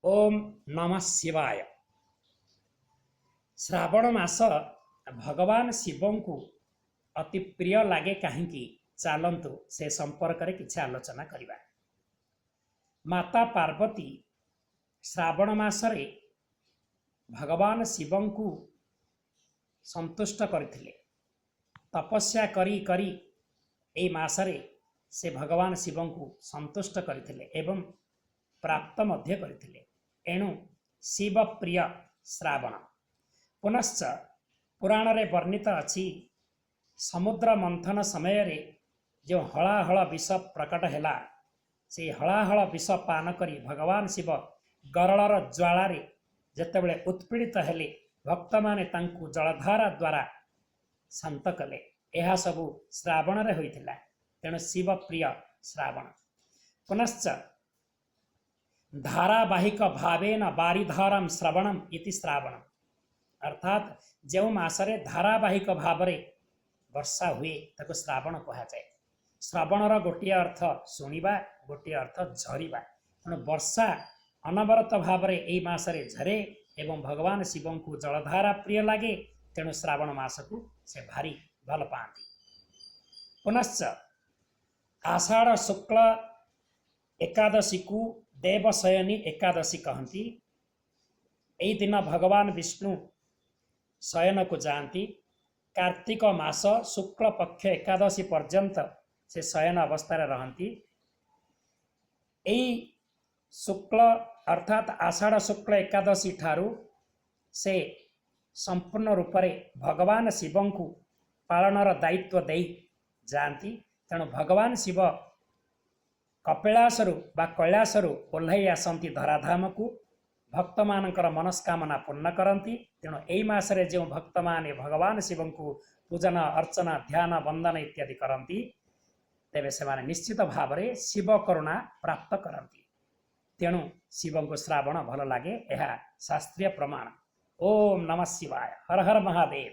ଓମ୍ ନମଃ ଶିବାୟ। ଶ୍ରାବଣ ମାସ ଭଗବାନ ଶିବଙ୍କୁ ଅତି ପ୍ରିୟ ଲାଗେ କାହିଁକି, ଚାଲନ୍ତୁ ସେ ସମ୍ପର୍କରେ କିଛି ଆଲୋଚନା କରିବା। ମାତା ପାର୍ବତୀ ଶ୍ରାବଣ ମାସରେ ଭଗବାନ ଶିବଙ୍କୁ ସନ୍ତୁଷ୍ଟ କରିଥିଲେ। ତପସ୍ୟା କରି କରି ଏଇ ମାସରେ ସେ ଭଗବାନ ଶିବଙ୍କୁ ସନ୍ତୁଷ୍ଟ କରିଥିଲେ ଏବଂ ପ୍ରାପ୍ତ ମଧ୍ୟ କରିଥିଲେ। ଏଣୁ ଶିବପ୍ରିୟ ଶ୍ରାବଣ। ପୁନଶ୍ଚ ପୁରାଣରେ ବର୍ଣ୍ଣିତ ଅଛି, ସମୁଦ୍ର ମନ୍ଥନ ସମୟରେ ଯେଉଁ ହଳାହଳ ବିଷ ପ୍ରକଟ ହେଲା, ସେଇ ହଳାହଳ ବିଷ ପାନ କରି ଭଗବାନ ଶିବ ଗରଳର ଜ୍ୱାଳାରେ ଯେତେବେଳେ ଉତ୍ପୀଡ଼ିତ ହେଲେ, ଭକ୍ତମାନେ ତାଙ୍କୁ ଜଳଧାରା ଦ୍ୱାରା ଶାନ୍ତ କଲେ। ଏହା ସବୁ ଶ୍ରାବଣରେ ହୋଇଥିଲା। ତେଣୁ ଶିବପ୍ରିୟ ଶ୍ରାବଣ। ପୁନଶ୍ଚ ଧାରାବାହିକ ଭାବେନ ବାରିଧାରାମ ଶ୍ରବଣମ ଇତି ଶ୍ରାବଣ। ଅର୍ଥାତ୍ ଯେଉଁ ମାସରେ ଧାରାବାହିକ ଭାବରେ ବର୍ଷା ହୁଏ, ତାକୁ ଶ୍ରାବଣ କୁହାଯାଏ। ଶ୍ରବଣର ଗୋଟିଏ ଅର୍ଥ ଶୁଣିବା, ଗୋଟିଏ ଅର୍ଥ ଝରିବା। ତେଣୁ ବର୍ଷା ଅନବରତ ଭାବରେ ଏଇ ମାସରେ ଝରେ ଏବଂ ଭଗବାନ ଶିବଙ୍କୁ ଜଳଧାରା ପ୍ରିୟ ଲାଗେ। ତେଣୁ ଶ୍ରାବଣ ମାସକୁ ସେ ଭାରି ଭଲ ପାଆନ୍ତି। ପୁନଶ୍ଚ ଆଷାଢ଼ ଶୁକ୍ଳ ଏକାଦଶୀକୁ ଦେବଶୟନୀ ଏକାଦଶୀ କହନ୍ତି। ଏଇ ଦିନ ଭଗବାନ ବିଷ୍ଣୁ ଶୟନକୁ ଯାଆନ୍ତି। କାର୍ତ୍ତିକ ମାସ ଶୁକ୍ଳ ପକ୍ଷ ଏକାଦଶୀ ପର୍ଯ୍ୟନ୍ତ ସେ ଶୟନ ଅବସ୍ଥାରେ ରହନ୍ତି। ଏଇ ଶୁକ୍ଳ ଅର୍ଥାତ୍ ଆଷାଢ଼ ଶୁକ୍ଳ ଏକାଦଶୀ ଠାରୁ ସେ ସମ୍ପୂର୍ଣ୍ଣ ରୂପରେ ଭଗବାନ ଶିବଙ୍କୁ ପାଳନର ଦାୟିତ୍ୱ ଦେଇ ଯାଆନ୍ତି। ତେଣୁ ଭଗବାନ ଶିବ କପିଳାସରୁ ବା କୈଳାସରୁ ଓହ୍ଲାଇ ଆସନ୍ତି ଧରାଧାମକୁ, ଭକ୍ତମାନଙ୍କର ମନସ୍କାମନା ପୂର୍ଣ୍ଣ କରନ୍ତି। ତେଣୁ ଏଇ ମାସରେ ଯେଉଁ ଭକ୍ତମାନେ ଭଗବାନ ଶିବଙ୍କୁ ପୂଜନ, ଅର୍ଚ୍ଚନା, ଧ୍ୟାନ, ବନ୍ଦନ ଇତ୍ୟାଦି କରନ୍ତି, ତେବେ ସେମାନେ ନିଶ୍ଚିତ ଭାବରେ ଶିବ କରୁଣା ପ୍ରାପ୍ତ କରନ୍ତି। ତେଣୁ ଶିବଙ୍କୁ ଶ୍ରାବଣ ଭଲ ଲାଗେ, ଏହା ଶାସ୍ତ୍ରୀୟ ପ୍ରମାଣ। ଓମ୍ ନମଃ ଶିବାୟ। ହର ହର ମହାଦେବ।